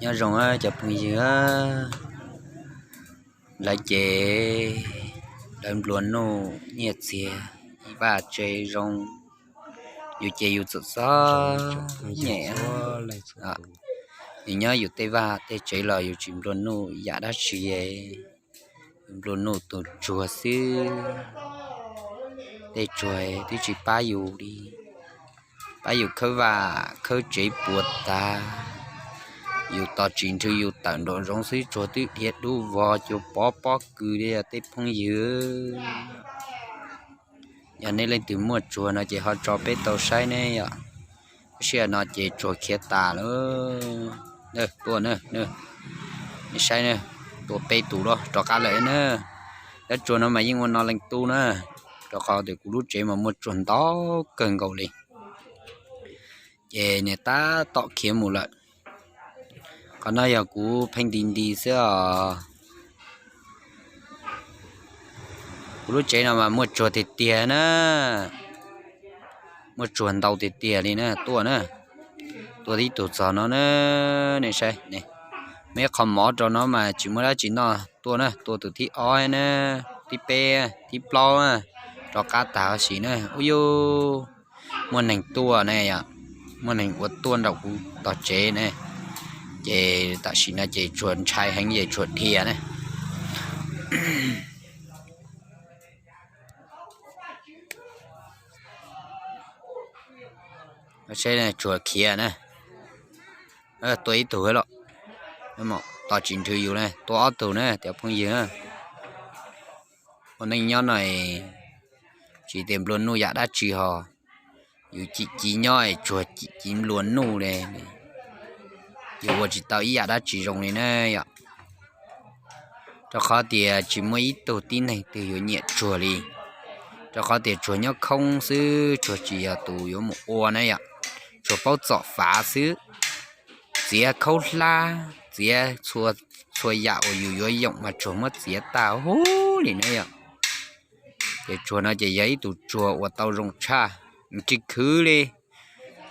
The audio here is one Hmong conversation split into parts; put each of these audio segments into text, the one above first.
Nyob zoo cov phooj ywg, lawv ces lawv nplua nuj nyiaj txiag, vaj tse zoo, yus ces yus txom txom nyem. Yus nyob yus tej vaj tej tsev los yus tsis nplua nuj yam dab tsi, yus nplua nuj tus tsuag xwb. Tej tsuag twb tsis pab yus li, pab yus khawb vaj khawb tsev puas tas. Yus tos tsis nrhw yus tawm nraum zoov xwb tsuag twb dhia dub vog cua pov pob kws li tej phooj ywg. Yog nej leej twg muaj tsuag no ces ho tso peb tau saib ne yom. Lub sij hawm no ces tsuag khiav tas lawm. Tuaj na, nej saib na, tuaj peb tus lawm rov qab lawm na. Cov tsuag no mas yeej ua no leej tu na, rau qhov tias kuv lub tsev mas muaj tsuag ntau kawg nkaus li. Ces nws tab tom khiav mus lawm. Qhov no yog kuv pheej nti nti xwb os. Kuv lub tsev no mas muaj tsuag tiag tiag na, muaj tsuag ntau tiag tiag li na. Tuaj na, tuaj tib tug txog no na, nej saib ne, muaj ib qho mov rau no mas tsis muaj dab tsi noj. Tuaj na, tuaj tus thib ob na, thib peb, thib plaub, rov qab tas huv si na. Ub yus, muaj neeg tuaj ne yom, muaj neeg ua tuaj nraum kuv tog tsev ne. Ces tam sim no ces tsuag ntshai heev ces tsuag dhia na. Saib tsuag khiav na. Tuaj ib tug los, tos tsis nrhw yus na, tuaj ob tug na cov phooj ywg. Ua neej nyob no tsis tias nplua nuj yam dab tsi ho, yus cim civ nyob tsuag cim civ nplua nuj li, yus ua tsis tau ib yam dab tsi zoo li na yom. Rau qhov tias tsis muaj ib tug tib neeg twg yuav nyiam tsuag li, rau qhov tias tsuag nyob khoob xwb, tsuag tsis yog tus yuav mus ua na yom. Tsuag paub txom fav xwb, txiav khaub hlab, txiav txhua yam uas yus yuav yoom mas tsuag muab txiav tag huv li na yom. Ces tsuag no ces yog ib tug tsuag ua tau zoo tshaj, nws tsis khwv li.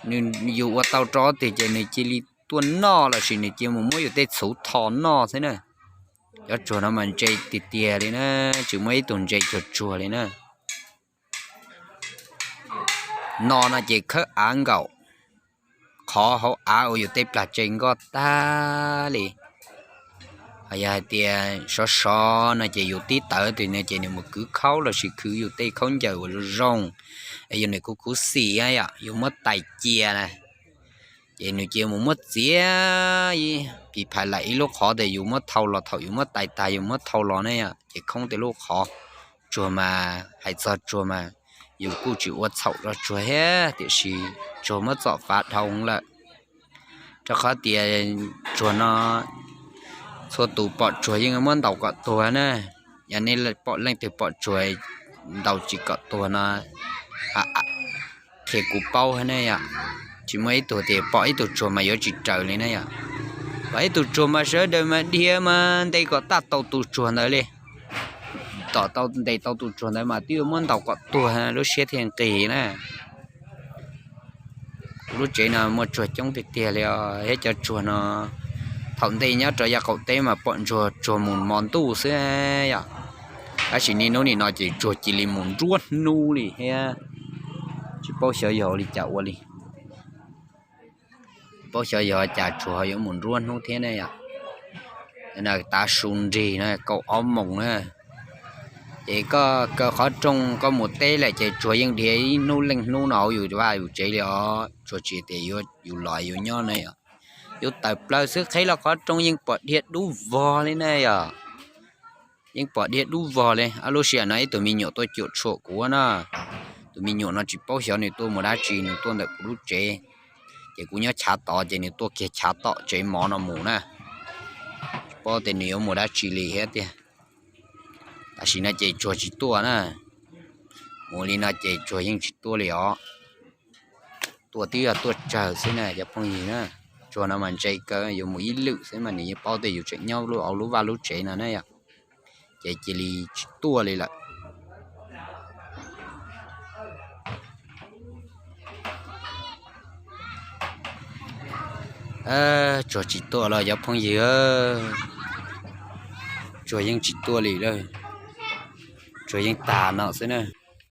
Nws, yus ua tau rau twg ces nws cia li tuaj noj lossis nws cia li mus muab yus tej txhuv tho noj xwb na. Cov tsuag no mas ntse tiag tiag li na, tsis muaj ib tug ntse tsuag tsuag li na. No no ces khawb av nkaum, qhov hauv av uas yus tej plag tse nkoj tag li. Yog hais tias sov sov no ces yus tib tawv twg no ces nws mus kwv khaub lossis khwv yus tej khaub ncaws uas zoo zoo, es yus nim khuv khuv xim yom, yus muab tais cia na, ces nws cia li mus muab txiav phim phais laim ib lub qhov tias yus muab thau los, thaum yus muab tais tag yus muab thau los ne yom, ces khoob tej lub qhov. Tsuag mas hais txog tsuag mas yus kuj tsis ua txhaum rau tsuag thiab, tiam sis tsuag muab txom fav dhau lawm. Rau qhov tias tsuag no txhua tus pom tsuag yeej muab ntaus kom tuag na. Yog nej pom leej twg pom tsuag ntaus tsis kom tuag no, qhia kuv paub ne yom. Tsis muaj ib tug tias pom ib tug tsuag mas yuav tsis raws li na yom. Pom ib tug tsuag mas sawv daws mas dhia mas ntes kom tau tus tsuag ntawd li. Tom tau ntes tau tus tsuag ntawd mas twb yuav muab ntaus kom tuag lub siab thiaj nqis na. Kuv lub tsev no muaj tsuag coob tiag tiag li os, thiab cov tsuag no thaum ntej nyob rau yav qaum teb mas pom ntsuag tsuag mus mos ntuj xwb yom. Tab sis niaj hnub nim no ces tsuag cia li mus nruab hnub li thiab, tsis paub xyov yog ua li cas ua li. Paub xyov yog cas tsuag ho yuav mus nruab hnub thiab ne yom. Tav su nrig na, kaum ob moos na, ces koj kaw qhov rooj koj mus teb lawm ces tsuag yeej dhia ib hnub leej hnub no hauv yus vaj yus tsev li os. Tsuag tsis tias yus los yus nyob ne yom, yus tawm plaws xwb qheb los qhov rooj yeej pom dhia dub vog li na yom. Yeej pom dhia dub vog li. Ob lub sij hawm no ib tug me nyuam tuaj cuam tshuam kuv na. Tus me nyuam no tsis paub xyov nws tuaj mus dab tsi, nws tuaj ntawm kuv lub tsev, ces kuv nyob chav tod ces nws tuaj kiag chav tom tsev mov no mus na. Tsis paub tias nws yuav mus dab tsi li thiab tiag. Tam sim no ces tsuag tsis tuaj na, mus li no ces tsuag yeej tsis tuaj li os. Tuaj twb yog tuaj tsawg xwb na cov phooj ywg na. Tsuag no mas ntse kawg, yuav mus ib lwm xwb mas nws yeej paub tias yus tseem nyob lub hauv lub vaj lub tsev no na yom. Ces cia li tsis tuaj li lawm. Ab, tsuag tsis tuaj los cov phooj ywg, tsuag yeej tsis tuaj li lawm, tsuag yeej tag no xwb na.